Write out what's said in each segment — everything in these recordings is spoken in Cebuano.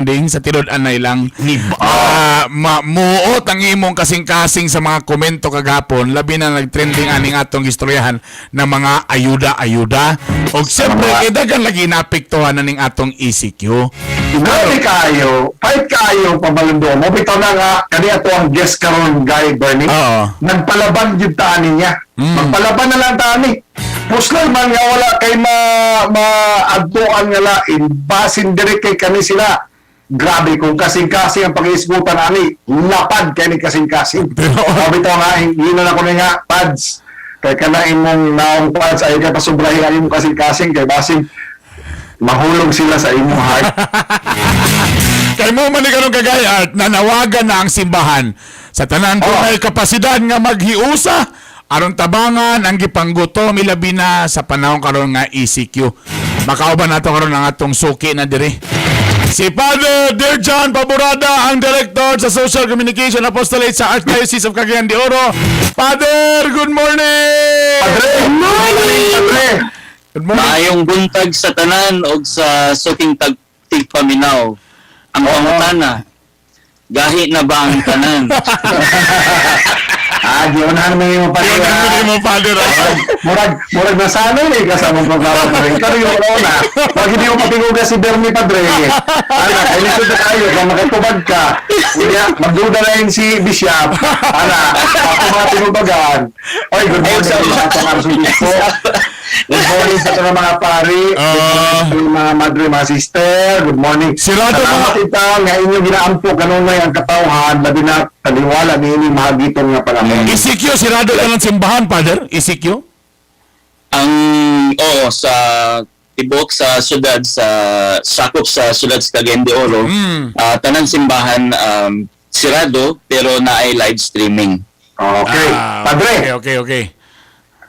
Ding sa tinud-anay lang. Muot ang imong kasing-kasing sa mga komento kagahapon, labi na nagtrending aning atong istoryahan ng mga ayuda-ayuda. Og siyempre, kay daghan lagi naapektuhan na ning atong ECQ. Grabe kaayo, fight kaayo pamalundo mo. Bitaw na nga, kani ato ang guest karon, Guy Bernie. Nagpalaban gyud ta ani niya. Magpalaban na lang ta ani. Puslay man nga wala kay maadtuan nga lain, basin diri kay kani sila. Grabe kung kasing-kasing ang pag-iisgutan ani, lapad kay ni kasing-kasing. Bitaw nga, hino na ko na nga, pads. Kay kana imong naong pads, ay ka pasubrahi ang imong kasing-kasing, kay basin mahulog sila sa imong heart. Kay mo man ni karon kagay Art, nanawagan na ang simbahan sa tanan dunay kapasidad nga maghiusa aron tabangan ang gipanggutom, ilabi na sa panahon karon nga ECQ. Makauban nato karon ang atong suki na diri. Si Father Dear John Paborada, ang Director sa Social Communication Apostolate sa Archdiocese of Cagayan de Oro. Father, good morning! Padre! Morning! Padre! Good morning. Maayong buntag sa tanan og sa suking tigpaminaw. Ang pangutana, gahi na ba ang tanan? Ah, giunahan mo yung padre. Good morning mo, Father. Murag nasanay eh ka sa mong programa pa rin. Pero yung una, pag hindi mo mapinguga si Bernie, padre, ana, kay lisod na kayo, kung makatubag ka, kuya, magduda na yun si Bishop, ana, ako mga tinubagan. Oy, good morning sa atong Arsobispo. Good morning sa atong mga pari. Good morning sa atong mga madre, mga sister. Good morning. Sirado Salamat ita nga inyong ginaampo kanunay ang katawhan, labi na taliwala niini mahagiton nga panahon. ECQ, sirado ka ng simbahan, Father? ECQ? Ang oo, sa tibok sa syudad, sa sakop sa syudad sa Cagayan de Oro, tanan simbahan sirado pero naay live streaming. Okay. Ah, Padre, Okay.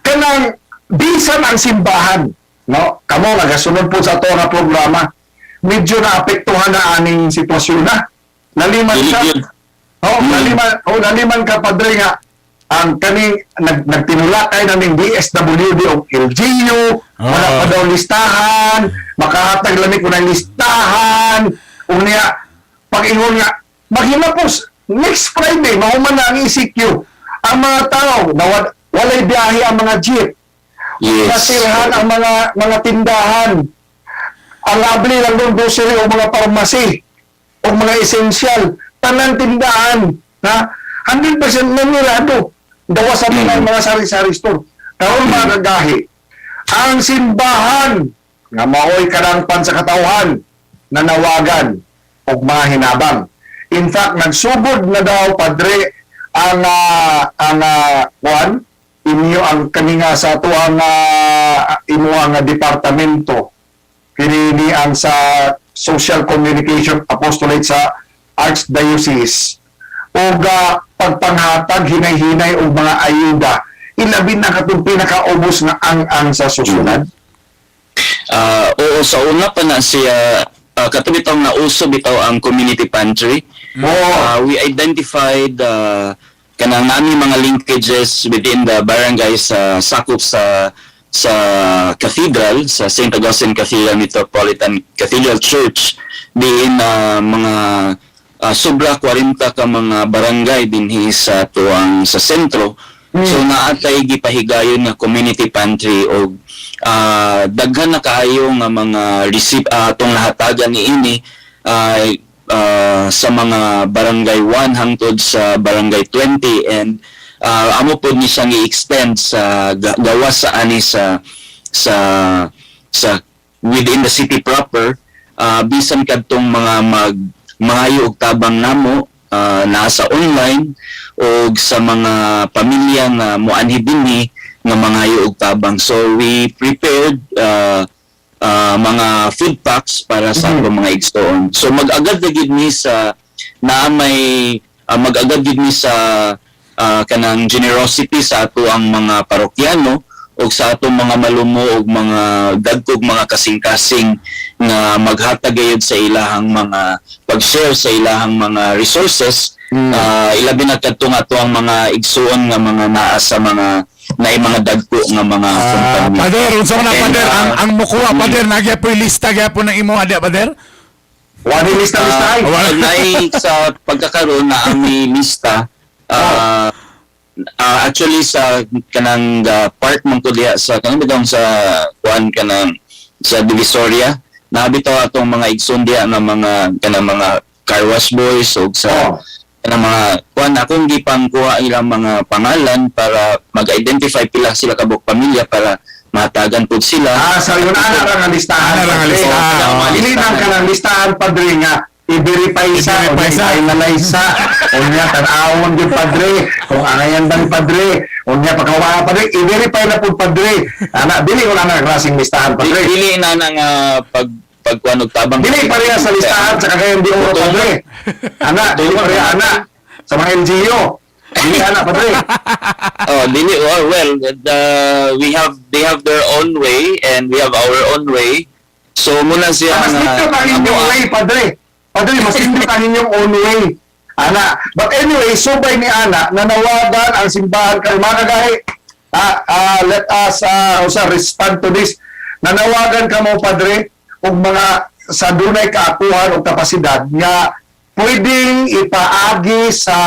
kanang bisan ang simbahan, no? Kamo nagasunod po sa ato nga programa, medyo naapektuhan na aning sitwasyon na. Naliman Dili siya. gyud. Oh, naliman, oh, naliman ka, padre, nga ang kaning nagtinula kay naming DSWD o LGU, wala pa daw listahan, makahatag lami ko ng listahan, unya, pag-ingon nga, maghilapos, next Friday, mahuman na ang ECQ. Ang mga tao, walay biyahe ang mga jeep, nasirhan ang mga tindahan. Ang abli lang doon, grocery o mga pharmacy o mga essential, tanan tindahan na 100% nanirado. Gawa sa mga sari-sari store. Karon mga kagahi, ang simbahan nga maoy kadangpan sa katawhan nanawagan og mga hinabang. In fact, nagsugod na daw, padre, ang kuan inyo ang kaninga sa ato ang imo ang departamento kini ni ang sa Social Communication Apostolate sa Archdiocese og pagpanghatag hinay-hinay og mga ayuda, ilabi na katong pinakaubos nga ang sa susunod. Ah, oo, sa una pa na siya kato bitong nauso bitaw ang community pantry. We identified kanang nami mga linkages within the barangay sa sakop sa cathedral, sa St. Augustine Cathedral Metropolitan Cathedral Church, diin mga sobra 40 ka mga barangay dinhi sa tuang sa sentro. So naatay gipahigayon nga community pantry og daghan na kaayo nga mga receive atong nahatagan niini ay sa mga barangay 1 hangtod sa barangay 20 and amo pod ni siyang i-extend sa gawas sa ani sa within the city proper, bisan kadtong mga mag mangayo og tabang namo naa sa online og sa mga pamilya nga moanhi dinhi nga mangayo og tabang. So we prepared mga food packs para sa atong mga igsoon. So mag-agad na gid mi sa naa may mag-agad gid mi sa kanang generosity sa ato ang mga parokyano og sa atong mga malumo og mga dagkog mga kasing-kasing nga maghatag gayud sa ilahang mga pag-share sa ilahang mga resources, ilabi na kadto nga ato ang mga igsuon nga mga naa sa mga naay mga dagko nga mga kumpanya. Pader, unsa man na, And, Pader, ang mukuha, Pader, nagyapoy lista gyapon ng imo adya, Pader? Wala lista-lista ay. Wala. Naay sa pagkakaroon na ang may lista, actually sa kanang park man ko diha sa kanang bitong sa kuan, kanang sa Divisoria, naa bitaw atong mga igsoon diha nga mga kanang mga car wash boys ug sa kanang mga kuan, akong gipangkuha ilang mga pangalan para mag-identify pila sila kabuk pamilya para matagan pud sila. Ah, sa yun, ana ra nga listahan. Ana ra nga padre. listahan, oo. Dili nang kanang listahan, padre, nga i-verify sa o I-verify sa. I-finalize sa. Unya tan-awon gyud, padre, kung angayan ba ni padre. Unya pagkawa, padre, i-verify na pud, padre. Ana dili ko na na klaseng listahan, padre. Dili na na nga pag pagkuan og tabang. Dili pareha sa listahan sa Cagayan de Oro, padre. Ana dili pareha ana sa mga LGU. Dili ana, padre. Oh, dili, oh, well, we have they have their own way and we have our own way. So muna siya Mas nga nindot ang inyong way, padre. Padre, mas nindot ang inyong own way. Ana. But anyway, subay ni Ana, nanawagan ang simbahan kay mga kagahi. Let us usa respond to this. Nanawagan ka mo, padre, og mga sa dunay kaakuhan o kapasidad nga pwedeng ipaagi sa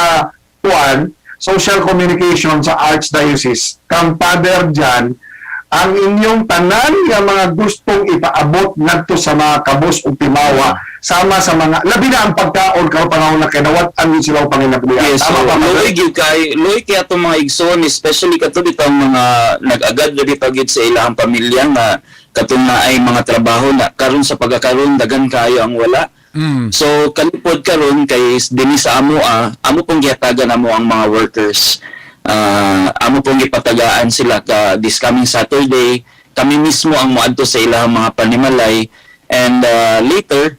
kuan social communication sa Archdiocese kang Father John ang inyong tanan nga mga gustong ipaabot ngadto sa mga kabus ug timawa, sama sa mga labi na ang pagkaon karon panahon na kay nawat-an yun sila og panginabuhi. Yes, Tama so, ba, Padre? luoy gyud kay luoy kay atong mga igsoon, especially kato bitong mga nag-agad na bitaw gyud sa ilang pamilya nga katong naay mga trabaho na karon sa pagkakaroon dagan kayo ang wala. So kalipod karon kay dinhi sa amo, amo pong gihatagan amo ang mga workers. Amo pong gipatagaan sila ka this coming Saturday. Kami mismo ang moadto sa ilang mga panimalay and later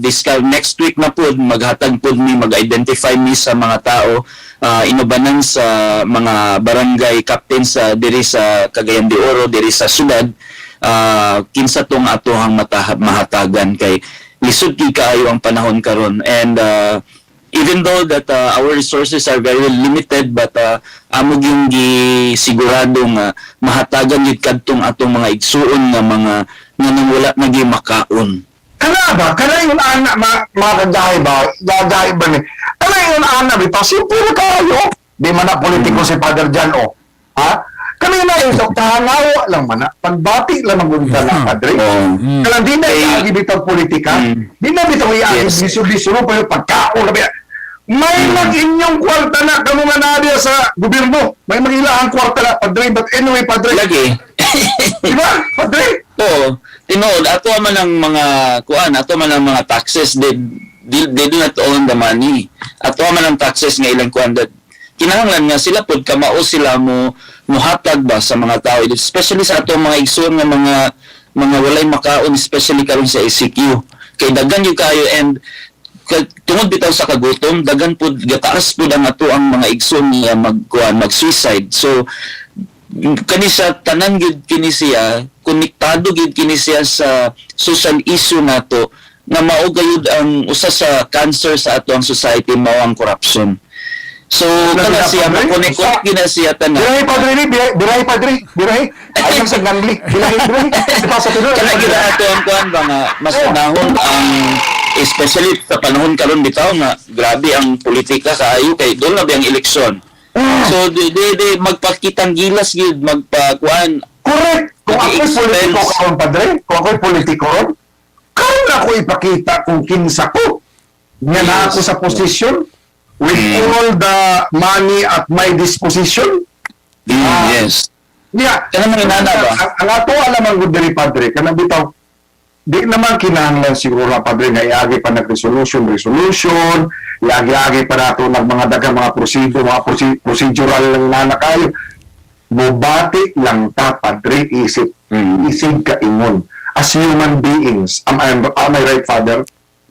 this next week na pud maghatag pud mi, mag-identify mi sa mga tao, inubanan sa mga barangay captain sa diri sa Cagayan de Oro, diri sa syudad, kinsa tong atohang mahatagan kay lisod gyud kaayo ang panahon karon. And even though that our resources are very limited, but amo gyung gisigurado nga mahatagan gyud kadtong atong mga igsuon nga mga nga nang wala na gyud makaon. Kana ba? Kana yung ana ma, mga kagahi ba? Gagahi ba ni? Kana yung ana bitaw simple na kayo. Di man na politiko si Father John o. Ha? Kami na yung kahangawa lang man na. Pagbati lang magunta na, padre. Oo. Kanang di na Eh, iagi bitaw politika. Di na bitaw iagi lisod-lisod pa yung pagkaon na ba. May mag inyong kwarta na kamo nga naa diya sa gobyerno. May mag-ilahang kwarta na, padre. But anyway, padre. Lagi. Di ba? Padre? Oo, tinuod ato man ang mga kuan, ato man ang mga taxes, they do not own the money. Ato man ang taxes nga ilang kuan that kinahanglan nga sila pod kamao sila mo muhatag ba sa mga tao, especially sa atong mga igsoon nga mga walay makaon, especially karon sa ECQ kay daghan gyud kayo and tungod bitaw sa kagutom, daghan pud, gataas pud ang ato ang mga igsoon nga magkuan, mag-suicide. So kani sa tanan gyud kini siya konektado gyud kini siya sa social issue nato nga mao gayud ang usa sa cancer sa ato ang society, mao ang corruption. So kana siya Padre? makonect gyud na siya tanan. Birahe, padre, ni, birahe, birahe, padre, birahe. Ayaw sa gangli. Birahe, birahe. Di ba sa tinod? Kana gyud ato ang kuan ba nga mas panahon ang especially sa panahon karon bitaw nga grabe ang politika kaayo kay doon na ba ang eleksyon. So di magpakitang gilas gyud, magpakuan. Correct. Kung ako'y Nag-expense. politiko karon, padre, kung ako'y politiko ron, karon ako ipakita kung kinsa ko. Nga na ako sa posisyon with all the money at my disposition. Niya, Kana man inana ba? Ang ato alam ang good diri, padre, kanang bitaw, di naman kinahanglan siguro na, padre, nga iagi pa nag-resolution, resolution, iagi-agi pa nato ng mga daghang mga procedo, mga procedural lang na kayo. Mubati lang ta, padre, isip, isip ka ingon. As human beings, am I right, Father?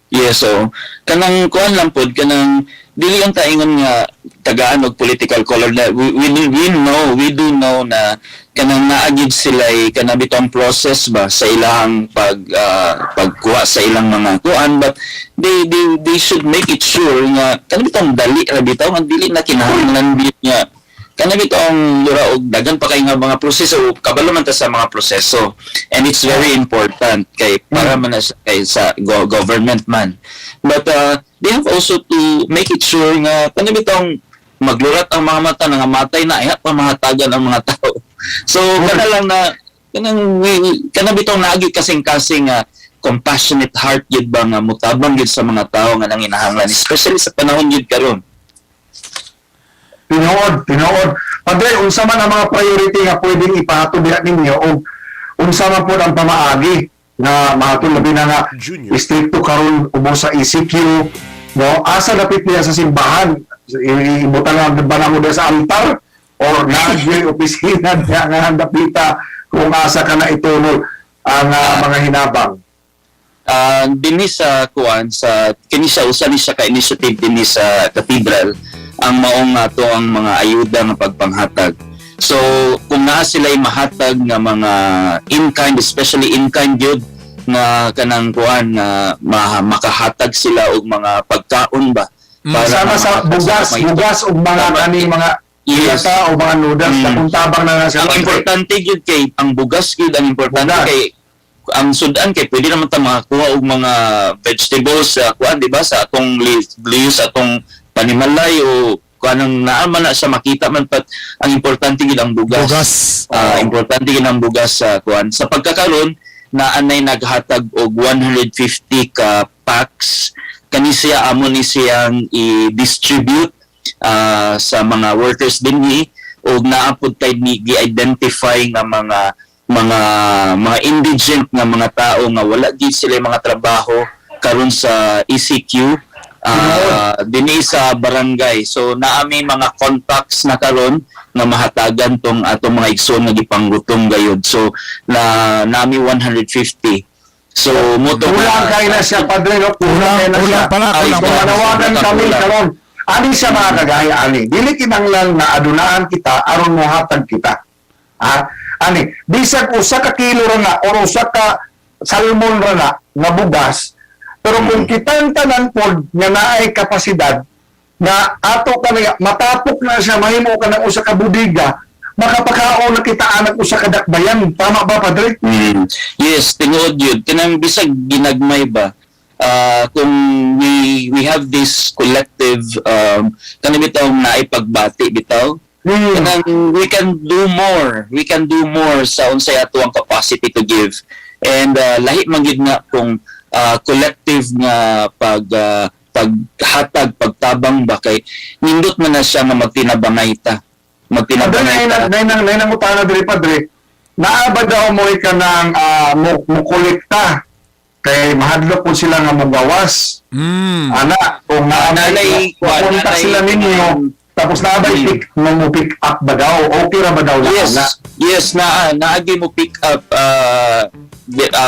Yes, so kanang kuan lang pod, kanang dili ang taingon nga tagaan og political color na we know, we do know na kanang naagid sila ay kanang bitong process ba sa ilang pagkuha sa ilang mga kuan, but they should make it sure nga kanang bitong dali ra bitaw nga dili na kinahanglan bit nga Kana bitong mura og daghan pa kay nga mga proseso, kabalo man ta sa mga proseso and it's very important kay para man na siya kay sa government man, but they have also to make it sure nga kana bitong maglurat ang mga mata, nangamatay na iha pa mahatagan ang mga tao. So kana lang na kanang kana bitong naagi kasing-kasing nga compassionate heart gyud ba nga mutabang gyud sa mga tao nga nanginahanglan, especially sa panahon gyud karon. Tinuod, tinuod. Padre, unsa man ang mga priority nga pwedeng ipahatod diha ninyo o unsa man pod ang pamaagi nga mahatod, labi na nga Junior. Istrikto karon ubos sa ECQ, no? Asa dapit niya sa simbahan? Ibutan lang ba na mo diha sa altar or naa opisina diha nga dapita kung asa ka na itunol ang mga hinabang? Dinhi sa kuan, sa kini siya, usa ni siya ka initiative dinhi sa cathedral ang maong ato ang mga ayuda nga pagpanghatag. So kung naa sila mahatag nga mga in kind, especially in kind gyud nga kanang kuan nga makahatag sila og mga pagkaon ba para Sama sa mahatag bugas, mga bugas ug mga Tama. kaning mga yes, o mga noodles na kung tabang na nga sa Ang importante gyud kay ang bugas gyud ang importante. Bugas. Kay ang sudan kay pwede naman ta makakuha og mga vegetables sa kuan, di ba, sa atong liyo, sa atong panimalay o kuan ang naa man na siya, makita man pat ang importante gyud ang bugas. Bugas. Ah, importante gyud ang bugas sa kuan. Sa pagkakaron na anay naghatag og 150 ka packs kani siya, amo ni siyang i-distribute sa mga workers dinhi og naa pud tay ni gi-identify nga mga indigent nga mga tao nga wala gid sila mga trabaho karon sa ECQ dinhi sa barangay. So naa mi mga contacts na karon nga mahatagan tong atong mga igsoon nga gipanggutom gayud. So na nami 150. So mo to Kulang kay na siya, padre, no? Kulang Kulang, kay na siya. kulang pala, Ay, kulang So, pala. manawagan kami Kulang. karon. Ani siya, mga kagaya ani. Dili kinanglan na adunaan kita aron mohatag kita. Ha? Ani, bisag usa ka kilo ra na or usa ka salmon ra na nga bugas, pero kung kitang tanan pod nga naay kapasidad na ato ka na matapok na siya, mahimo ka ng usa ka budiga, makapakaon na kita anak usa ka dakbayan. Tama ba, padre? Yes, tinuod yun. Kanang bisag ginagmay ba, kung we have this collective kanang bitaw naipagbati bitaw, kanang we can do more. We can do more sa unsay ato ang capacity to give. And lahi man gyud nga kung collective nga paghatag, pagtabang ba, kay nindot man na siya nga magtinabangay ta. Padre, Magtinabangay ta. nay nang utana diri, padre. Naa ba daw mo ka ng mo kolekta kay mahadlok po sila nga mogawas. Ana, kung naa Nanay, mo kontak sila ninyo, tapos naa ba pick mo pick up ba daw? Okay ra ba daw na Yes. ana? Yes, na naagi mo pick up,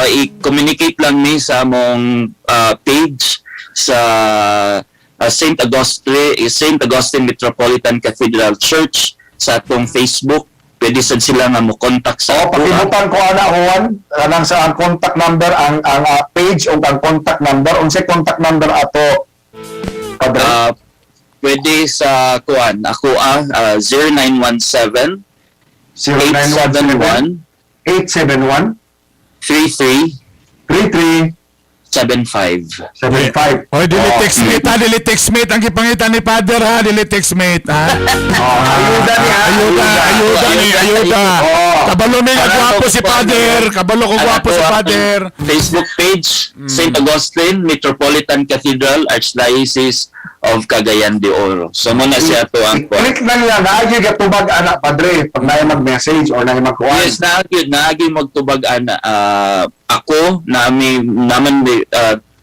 i-communicate lang ni sa among page sa St. Augustine Metropolitan Cathedral Church sa atong Facebook. Pwede sad sila nga mo contact sa So, ato. pakibutan ko ana, Juan, kanang sa ang contact number, ang page o ang contact number, unsay contact number ato, padre? Pwede sa kuan ako, 0917 0917 871 871 33 33 75. 75. Hoy, dili Oh. text mate ha, dili text mate ang gipangita ni Father ha, dili text mate ha. Oh, ayuda niya. Ayuda, ayuda ni, ayuda. Oo. Kabalo mi nga Ano, gwapo si Father, kabalo ko gwapo si Father. Facebook page, St. Augustine Metropolitan Cathedral, Archdiocese of Cagayan de Oro. So muna siya to ang kuan. Click lang yan, naagi ka tubag ana, padre, pag naay mag-message or naay magkuan. Yes, naagi magtubag ana, ako nami naman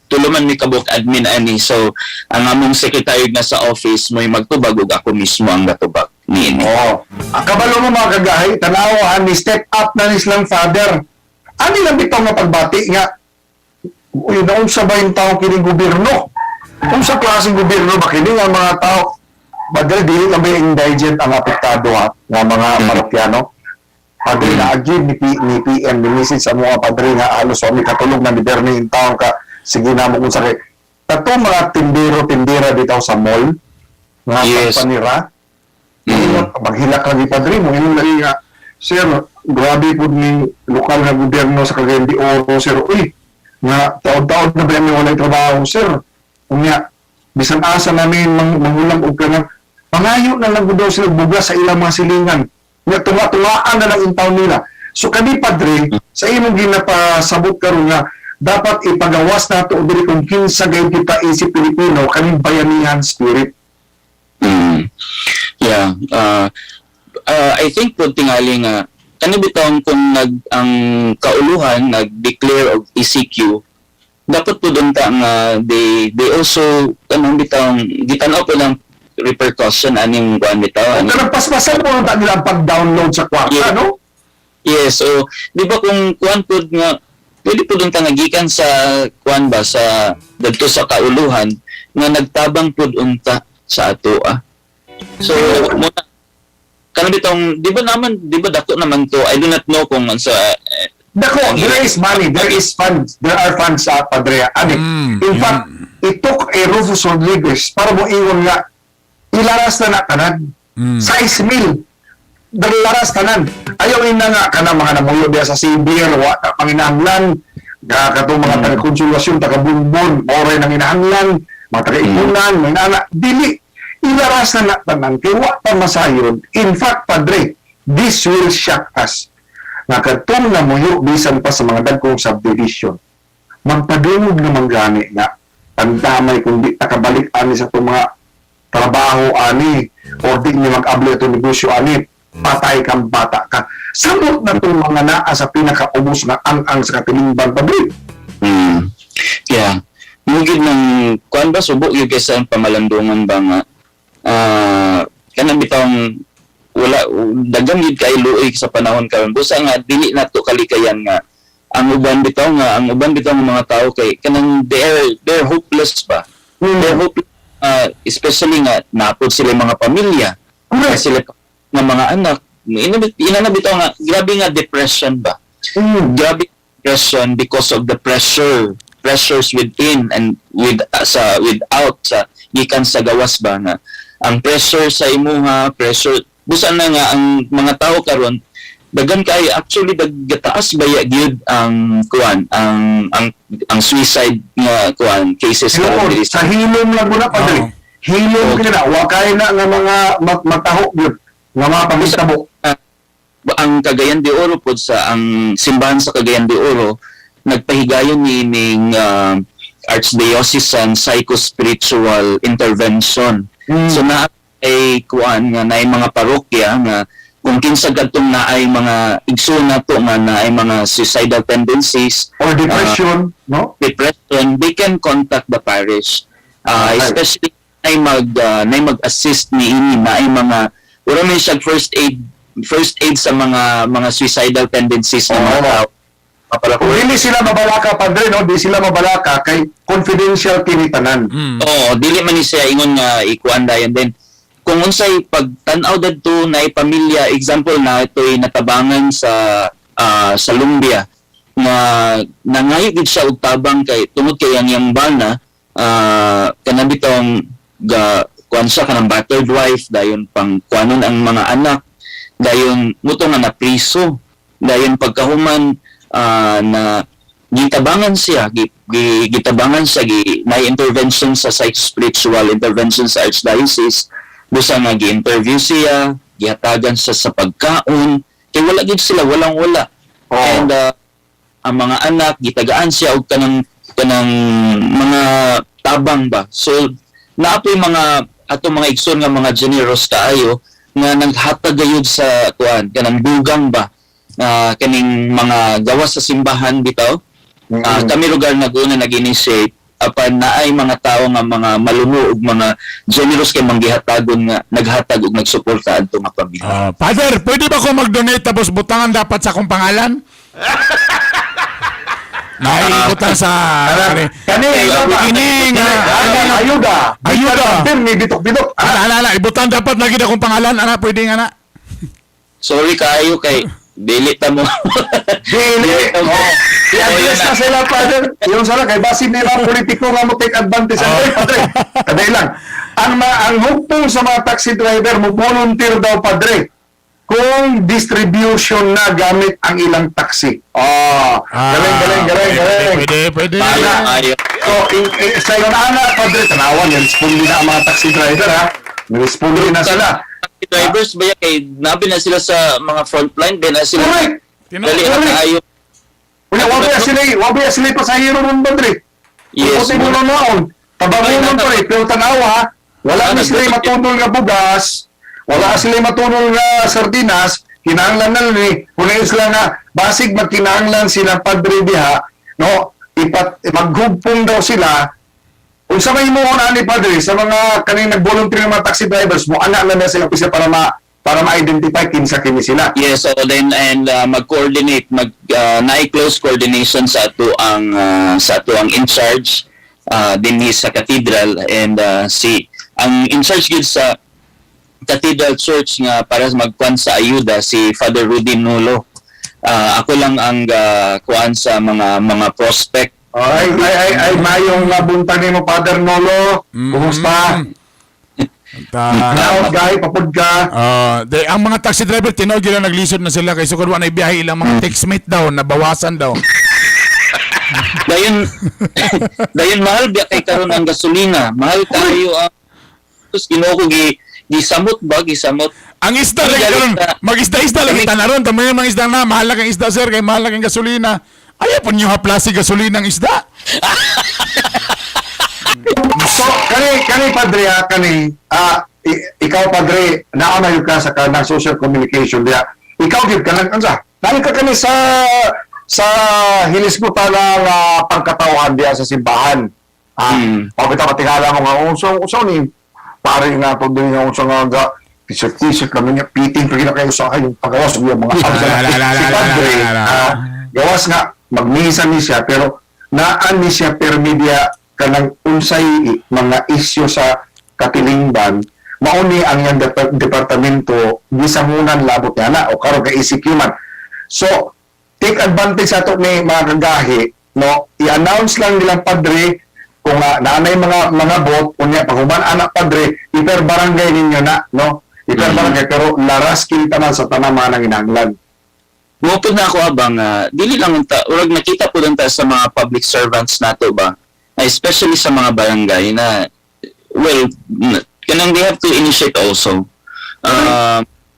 tulo man mi kabuok admin ani. So ang among secretary na sa office mo'y magtubag ug ako mismo ang gatubag niini. Oo. Ang kabalo mo, mga kagahay, tanawa ni step up na ni silang father. Ani lang bitaw nga pagbati nga, uy, naunsa ba yung tao kining gobyerno? Unsa klaseng gobyerno ba kini nga mga tao? Padre, dili lang ba yung indigent ang apektado ha, nga mga parokyano? Padre, naagi ni PM, ni message sa mga padre nga halos wa mi katulog na ni Bernie in town ka, sige na mo kung sa kay. Katong mga tindero-tindera bitaw sa mall, nga pagpanira, Maghilak lagi, Padre mo ingon lagi nga, "Sir, grabe pud ni lokal nga gobyerno sa Cagayan de Oro, sir, uy, nga taon-taon na ba kami walay trabaho, sir? Unya bisan asa namin mangulam og kanang pangayo na lang gud daw sila bugas sa ilang mga silingan nga tunga-tungaan na lang in town nila." So kani, Padre, sa imong ginapasabot karon nga dapat ipagawas nato diri kung kinsa gayud kita isip Pilipino, kaning bayanihan spirit. Yeah. I think po tingali nga kani bitong kung nag ang kauluhan nag-declare og ECQ, dapat po doon ta nga they also kanang bitong gitan-aw po lang repercussion aning kuan bitaw aning Pero paspasan mo na nila ang pag-download sa kwarta, no? Yes, so di ba kung kuan pud nga pwede po doon ta nga gikan sa kuan ba sa dadto sa kauluhan nga nagtabang pud unta sa ato ah. So muna kanang bitong di ba naman, di ba dako naman to? I do not know kung sa eh, Dako, there is money, there is funds, there are funds sa Padre. Ani, in fact, it took a Rufus Rodriguez para mo ingon nga ilaras na na tanan. 6 mil. Dalaras tanan. Ayaw ina nga kana mga namuyo diya sa Sibir, wa na panginahanglan, nga katong mga taga-konsolasyon, taga-Bumbon, ore nang inahanglan, mga taga-Ipunan, mga ana, dili ilaras na na tanan kay wa pa masayod. In fact, Padre, this will shock us nga katong namuyo bisan pa sa mga dagkong subdivision, magpadungog naman gani nga pandamay kung di ta kabalik ani sa itong mga trabaho ani o di niya mag-abli itong negosyo ani, patay kang bata ka. Samot na itong mga naa sa pinakaubos na ang-ang sa katilingban, Padre. Yeah. Mugid ng kuan ba, subo gyud kaysa ang pamalandungan ba nga kanang bitawng wala daghang gid kay luoy sa panahon karon, busa nga dili nato kalikayan nga ang uban bitaw nga mga tao kay kanang they're hopeless ba. They're hopeless, especially nga napod sila yung mga pamilya sila nga mga anak ina na bitaw nga grabe nga depression ba. Grabe depression because of the pressures within and with sa without sa gikan sa gawas ba nga ang pressure sa imuha, pressure busa na nga ang mga tao karon daghan kay actually daggataas ba ya gyud ang kuan ang suicide nga kuan cases karon Hilom, diri sa hilom lang mo na, Padre. Oo. Hilom ka na, wa kay na nga mga mataho yun, nga mga pamintabo. Ang Cagayan de Oro pod, sa ang simbahan sa Cagayan de Oro nagpahigayon ni ning Archdiocesan Psychospiritual Intervention. So na ay kuan nga naay mga parokya nga kung kinsa kadtong naay mga igsoon nato nga naay mga suicidal tendencies Or depression, no? depression, they can contact the parish. Especially ay mag-assist ni ini na ay mga ura man siya first aid sa mga suicidal tendencies ng mga tao. Kapala Kung hindi sila mabalaka, Padre, no? Di sila mabalaka kay confidential kini tanan. Oo, dili man ni siya ingon nga ikuan dayon din. Kung unsay pagtan-aw dadto na pamilya, example na ito'y natabangan sa Lumbia nga nangayo gid siya og tabang kay tungod kay ang iyang bana kanang bitong ga kuan siya kanang battered wife, dayon pang kuanon ang mga anak, dayon muto nga napriso, dayon pagkahuman na gitabangan siya, gitabangan siya, gi may intervention sa psycho-spiritual intervention sa Archdiocese, busa nga gi-interview siya, gihatagan siya sa pagkaon kay wala gid sila, walang wala. And ang mga anak gitagaan siya og kanang mga tabang ba. So naapoy mga ato mga igsoon nga mga generous kaayo nga naghatag gayud sa kuan kanang dugang ba, kaning mga gawas sa simbahan bitaw. Kami lugar naguna nag-initiate, apan naay mga tao nga mga malumo ug mga generous kay manggihatagon nga naghatag ug nagsuporta adto nga pamilya. Ah, Father, pwede ba ko mag-donate tapos butangan dapat sa akong pangalan? Naibutang sa Kani, kani, Kini nga ayuda. Ayuda. Ni bitok-bitok. Ana, ana, ana, ibutan dapat lagi na akong pangalan, ana, pwede nga na. Sorry kaayo kay dili ta mo. Dili. ta mo. Oh. I-address na sila, Father. Yung sala, kay basin nila politiko nga mo take advantage. Ay, Padre, kaday lang. Ang hugpong sa mga taxi driver mo volunteer daw, padre, kung distribution na gamit ang ilang taxi. Oh, galing, galing, galing, galing. Pwede, pwede. Ayo, ayo. So, sa ingon ana, padre, tanawan, responde na ang mga taxi driver, ha. Responde na sila. Taxi drivers ba kay nabi na sila sa mga frontline, ba na sila. Correct. Dali na Correct. kaayo. Unya, wabi sila pasahero ron, padre. Yes. Yes. Mo noon. Tabangunon pa rin, pero tanawa, wala ni sila matunol nga bugas, wala sila matunol nga sardinas, kinahanglan na ni, kung sila nga, basig magkinahanglan sila padre diha, no, ipat, maghugpong daw sila. Unsa may mo ani, padre, sa mga kaning nag-volunteer ng mga taxi drivers mo, ana na na sila opisya para ma-identify kinsa kini sila. Yes, so then and mag-coordinate, mag naay close coordination sa ato ang in charge dinhi sa cathedral and si ang in charge gyud sa Cathedral Church nga para magkuan sa ayuda si Father Rudy Nulo. Ako lang ang kuan sa mga prospect. Ay, ay, ay, ay, mayong nabuntag nimo, Father Nolo. Kumusta? Naot gahi papud ka. Ah, de, ang mga taxi driver tinuod gyud na naglisod na sila kay sukod wa na biyahe ilang mga textmate daw nabawasan daw. Dayon dayon mahal biya kay karon ang gasolina. Mahal kayo ang. Tapos Ginoo ko, gi gisamot ba gisamot. Ang isda lagi karon, mag-isda-isda lagi tanaron tamo yung mga isda na mahal ang isda, sir, kay mahal ang gasolina. Ayaw po niyo haplasi gasolina ang isda. So, kani kani padre ha, kani ikaw padre, nauna yun ka sa kanang social communication diya. Ikaw gyud kanang unsa? Nani ka kani sa hilisgutan ng pangkatawan diya sa simbahan. Ah, o kita patingala mo nga unsa unsa ni pare nga to din nga unsa nga ga t-shirt t-shirt naman niya piting pa gina kayo sa akin yung pagawas ug yung mga absa. La, la, la, Si la, la, padre, la, la, la. Gawas nga magmisa ni siya pero naan ni siya per media kanang unsay mga isyu sa katilingban mao ni ang iyang departamento gisangunan labot niya na o karon kay ECQ man. So take advantage ato ni mga kagahi, no, i-announce lang nilang padre kung naanay mga bot unya paghuman anak padre iper barangay ninyo na, no, iper barangay pero laras kini tanan sa tanang mga nanginahanglan. Mupod na ako abang dili lang unta urag nakita po ta sa mga public servants nato ba na especially sa mga barangay na well kanang they have to initiate also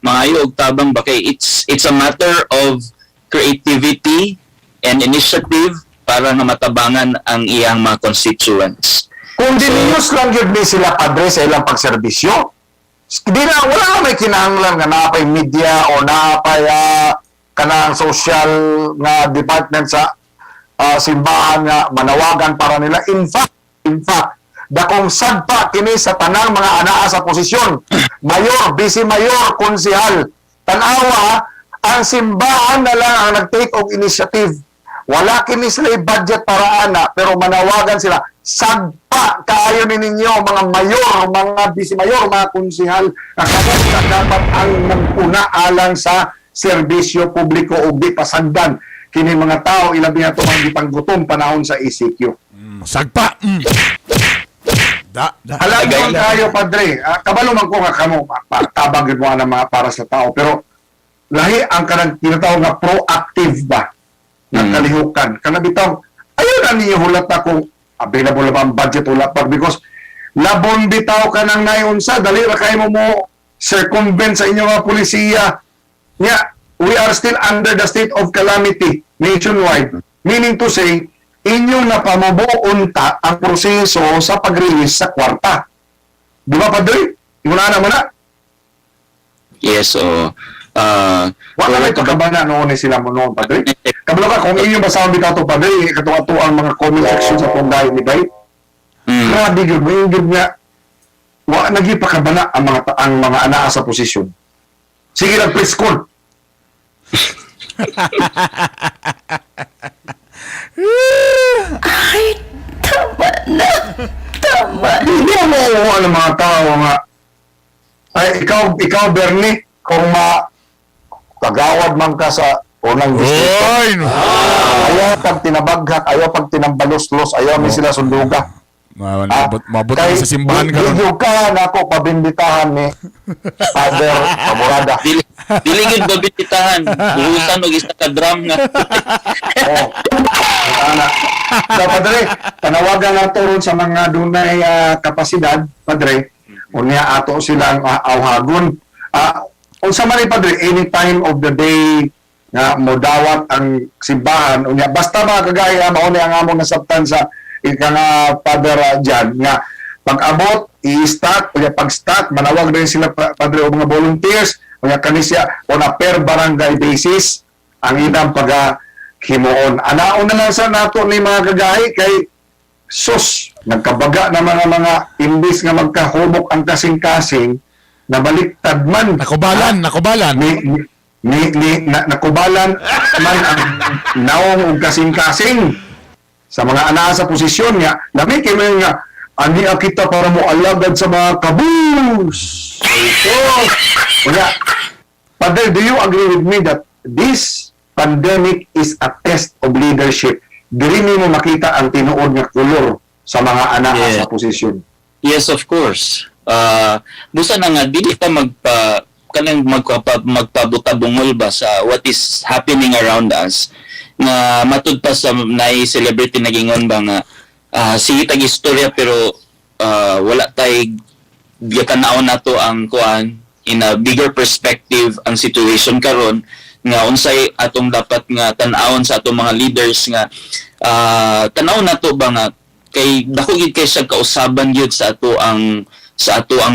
maayo og tabang ba kay it's a matter of creativity and initiative para nga matabangan ang iyang mga constituents. Kung diniyos lang gyud ni sila padre sa ilang pagserbisyo, di na wala na may kinahanglan nga naapay media o naapay kanang social nga department sa simbahan nga manawagan para nila. In fact, dakong sagpa kini sa tanang mga anaa sa posisyon. Mayor, vice mayor, konsehal. Tanawa, ang simbahan na lang ang nag-take og initiative. Wala kini sila budget para ana, pero manawagan sila. Sagpa kaayo ni ninyo mga mayor, mga vice mayor, mga konsehal, nga kamo na dapat ang nagpuna alang sa serbisyo publiko ug di pasagdan kini mga tao ilabi na mga gipanggutom panahon sa ECQ. Sagpa. Da, da. Alam mo kayo, padre, kabalo man ko nga kamo tabang gyud mo ang mga para sa tao, pero lahi ang kanang tinatawag nga proactive ba nga kalihukan. Kana bitaw ayaw na ninyo hulata kung available na ba ang budget wala pa because labon bitaw ka nang naiunsa dali ra kay mo mo circumvent sa inyong mga pulisiya nya. We are still under the state of calamity nationwide, meaning to say inyong napamubuon ta ang proseso sa pag-release sa kwarta, di ba, padre? Wala na mo na. Yes, so Wala may pagkabana noon ni sila mo noon, padre. Kabalo ka kung inyong basahon bitaw to, padre, kato ang mga comment section sa punday ni bay. Grabe gyud mo gyud nga wa nagipakabana ang mga anaa sa posisyon. Sige lang press con. Ay, tama na. Tama. Hindi mo makuha ng mga tao nga ay ikaw ikaw Bernie kung ma kagawad man ka sa unang distrito. Oy! Ayaw pag tinabaghak, ayaw pag tinambalos-los, ayaw mi sila sunduga. Maabot na sa simbahan karon. Di ka nako pabimbitahan ni Father Paborada. Dili dili gyud babitahan. Buhusan og isa ka drum nga. Oh. Ana. So, Padre, panawagan nato ron sa mga dunay kapasidad, Padre. Unya ato silang awhagon. Unsa man ni, Padre, any time of the day nga modawat ang simbahan, unya basta mga kagaya, mao ni ang among nasabtan sa ika nga Father Jan nga pag-abot i-start, unya pag-start manawag rin sila, Padre, og mga volunteers. Unya kani siya on a per barangay basis ang ilang pag himuon. Anaon na lang sa nato ni mga kagahi kay sus, nagkabaga na mga imbis nga magkahubok ang kasing-kasing, nabaliktad man. Nakubalan, nakubalan. Ni nakubalan man ang naong og kasing-kasing sa mga anaa sa posisyon nga lami kay mga nga ani kita para mo alagad sa mga kabus. So, wala. Padre, do you agree with me that this pandemic is a test of leadership? Diri nimo makita ang tinuod nga kolor sa mga anaa sa posisyon. Yes, of course. Busa na nga dili ta magpa kanang magpabuta-bungol ba sa what is happening around us nga matud pa sa naay celebrity nagingon ba nga sige tag istorya pero wala tay gitanaw nato ang kuan in a bigger perspective ang situation karon nga unsay atong dapat nga tan-awon sa atong mga leaders nga tan-aw nato ba nga kay dako gid kay siya kausaban gyud sa ato ang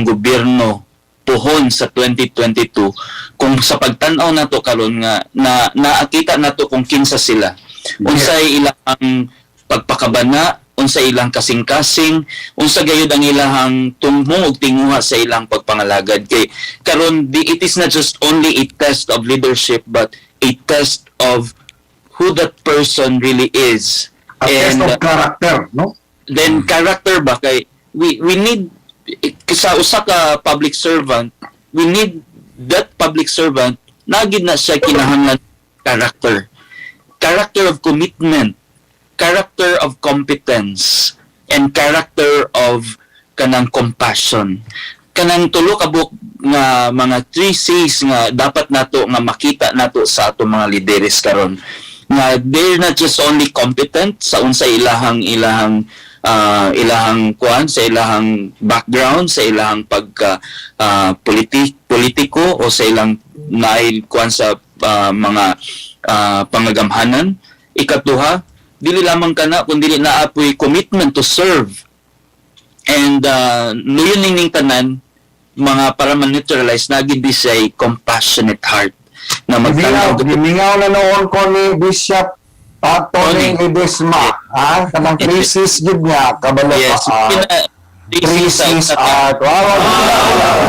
gobyerno puhon sa 2022 kung sa pagtan-aw nato karon nga na naakita nato kung kinsa sila, unsay ilang pagpakabana, unsa ilang kasing-kasing, unsa gayud ang ilahang tumong ug tinguha sa ilang pagpangalagad kay karon di it is not just only a test of leadership but a test of who that person really is. A test And, of character, no? Then character ba kay we need sa usa ka public servant, we need that public servant na gid na siya kinahanglan character, character of commitment, character of competence and character of kanang compassion, kanang tulo ka buok nga mga three C's nga dapat nato nga makita nato sa ato mga lideres karon nga they're not just only competent sa unsa ilahang kuan, sa ilahang background, sa ilahang pagka politiko o sa ilang naay kuan sa mga pangagamhanan. Ikatuha, dili lamang kana kun dili naa poy commitment to serve and luyon ning tanan mga para man-neutralize na gid siya compassionate heart na Gimingaw, magtanaw. Gimingaw na noon ko ni Bishop Tony Tony. Ledesma. Ha? Kanang crisis gid niya. Kabalo ka. Crisis at wow.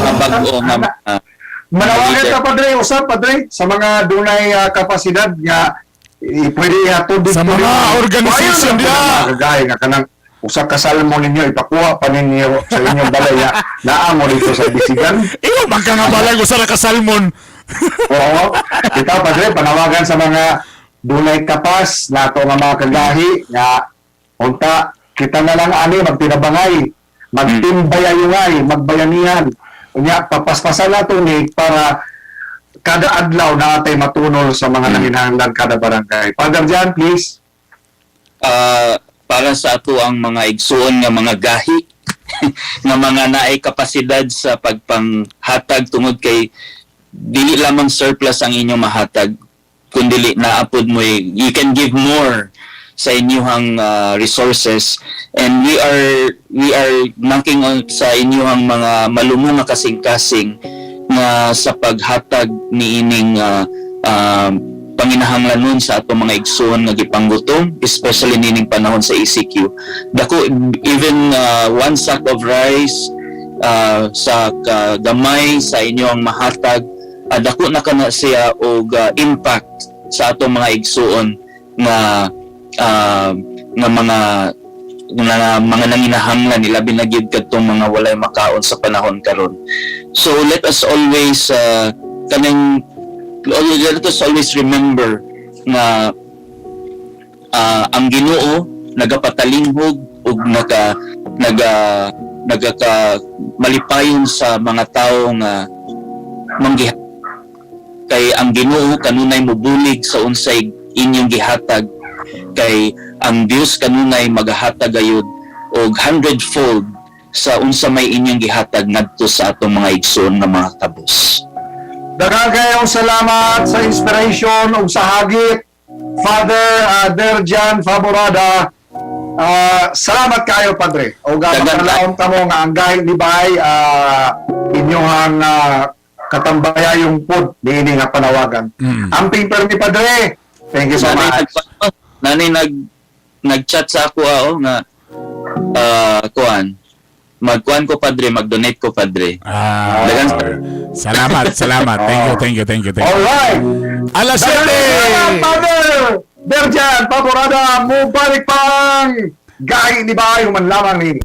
Mga bag-o nga mga Manawagan leader. ka, Padre, usab, Padre, sa mga dunay kapasidad nga pwede ihatod dito Sa mga organization Ayun, diha. mga kagaya nga kanang usa ka salmo ninyo ipakuha pa ninyo sa inyong balay nga naa mo dito sa Bisigan. Ikaw bang ka nga balay usa ra ka salmon? Oo. Ikaw, Padre, panawagan sa mga dunay kapas nato nga mga kagahi nga unta kita na lang ani magtinabangay, magtimbayayungay, magbayanihan. Unya papaspasan nato ni para kada adlaw na atay matunol sa mga nanginahanglan kada barangay. Father John, please. Para sa ato ang mga igsuon nga mga gahi nga mga naay kapasidad sa pagpanghatag tungod kay dili lamang surplus ang inyong mahatag kundili naapod mo, you can give more sa inyong resources and we are knocking on sa inyong mga malumo nga kasing-kasing nga sa paghatag niining panginahanglanon sa atong mga igsuon nga gipanggutom, especially nining panahon sa ECQ. Dako even one sack of rice sa gamay sa inyong mahatag, dako na kana siya og impact sa atong mga igsuon nga mga nanginahanglan, labi na gyud kadtong mga walay makaon sa panahon karon. So let us always remember nga ang Ginoo nagapatalinghog ug naka Nagaka malipayon sa mga tao nga manggihatag kay ang Ginoo kanunay mobulig sa unsay inyong gihatag, kay ang Dios kanunay magahatag gayud og hundredfold sa unsa may inyong gihatag ngadto sa atong mga igsoon nga mga kabus. Daghang kayong salamat sa inspiration ug sa hagit, Father Derjan Faborada. Salamat kayo, Padre. O Daghang makalaon kamo nga ang Gahi ni Bay inyong katambayayong pod niini nga panawagan. Amping permi, Padre. Thank you so Nanay much. Nanay nag-chat sa ako oh, nga kuan, magkuan ko, Padre, mag-donate ko, Padre. Ah, salamat, salamat. Thank you, thank you, thank you, thank you. All right. Alas Daghang salamat, 7. Father Derjan Faborada. Mubalik pang Gahi ni Bay human lamang nini.